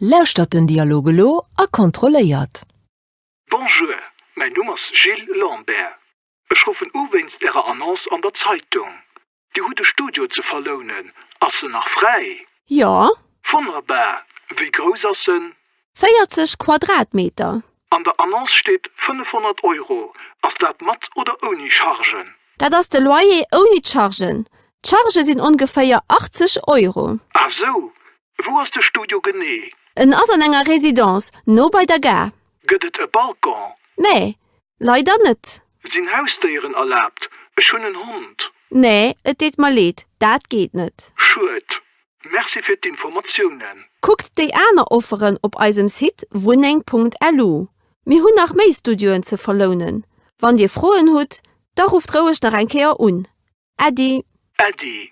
Lauschtert den Dialog elo a kontrolléiert. Bonjour, mäin Numm ass Gilles Lambert. Ech ruffen u wéinst Ärer Annonce an der Zeitung. Dir hutt e Studio ze verlounen. Ass en nach fräi? Jo. Wonnerbar! Wéi grouss ass en? 40 Quadratmeter. An der Annonce steet 500 Euro. Ass dat mat oder ouni Chargen? Dat ass de Loyer ouni d'Chargen. D'Chargë sinn ongeféier 80 Euro. Ah sou. Wou ass de Studio genee? En ass an enger Residence, no bei der Gare. Gëtt et e Balcon? Nee, leider net. Sinn Hausdéieren erlaabt? Ech hunn en Hond. Nee, et deet mer leed, dat geet net. Schued. Merci fir d'Informatiounen. Kuckt déi aner Offeren op eisem Site wunneng.lu. Mir hunn nach méi Studioen ze verlounen. Wann Dir Froen hutt, da rufft roueg nach eng Kéier un. Äddi. Äddi.